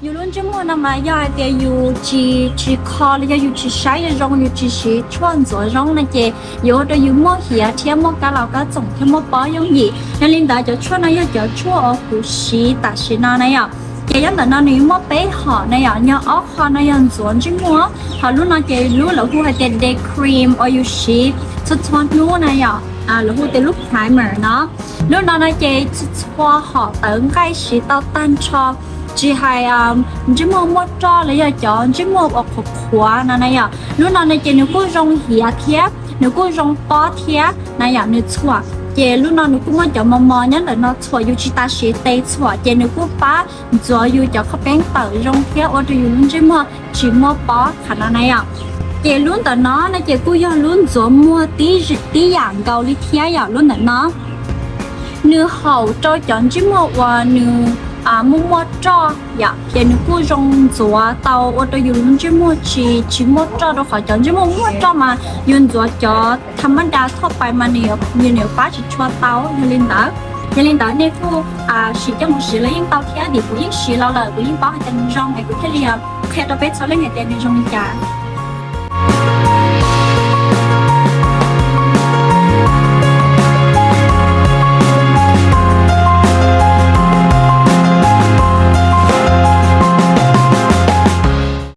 Yus lub ntsej muag no mas yog hais tias yus tsis tsis kho los yog yus tsis saib zoo, yus tsis siv tshuaj ntxuav zoo no ces yuav ua rau yus muaj hiav thiab muaj kab laus kab txoom thiab muaj pob yooj yim. Yog li ntawd cov tshuaj no yog cov tshuaj uas kuv siv tam sim no na yom. Ces nyob ntawm no nws muaj peb hom na yom, yog ob qho no yog ntxuav ntsej muag, ho lub no ces lub lawv hu hais tias day cream uas yus siv txhua txhua hnub na yom, lawv hu tias lub primer no. Lub no no ces txhua txhua hom tawv nqaij siv tau tag nrho, tsis hais ntsej muag muaj roj los yog cov ntsej muag uas qhuav qhuav no na yom. Lub no no ces nws kuj zoo hiav thiab nws kuj zoo pob thiab na yom, nws txhuam. Ces lub no nws kuj muaj cov mos mos nyob ntawm no txhuam, yus tsis tas siv tes txhuam ces nws kuj pab ntxuav yus cov qhov peeb tawm zoo thiab ua rau yus lub ntsej muag tsis muaj pob qhov no na yom. Ces lub ntawm no no ces kuj yog lub ntxuav muag tib yam nkaus li thiab yom. Lub ntawm no nws haum rau cov ntsej muag uas nws muaj muaj roj yom, ces nws kuj zoo ntxuav tau ua rau yus lub ntsej muag tsis tsis muaj roj, rau qhov cov ntsej muag muaj roj mas yus ntxuav cov tha mab da thoj pais mas nws yuav pab tsis tshua tau. Yog li ntawd, yog li ntawd nej kuj sim coj mus siv los yeej tau thiab, vim kuv yeej siv los lawm kuv yeej paub hais tias nws zoo es kuv thiaj li qhia rau peb txhua leej hais tias nws zoo li cas.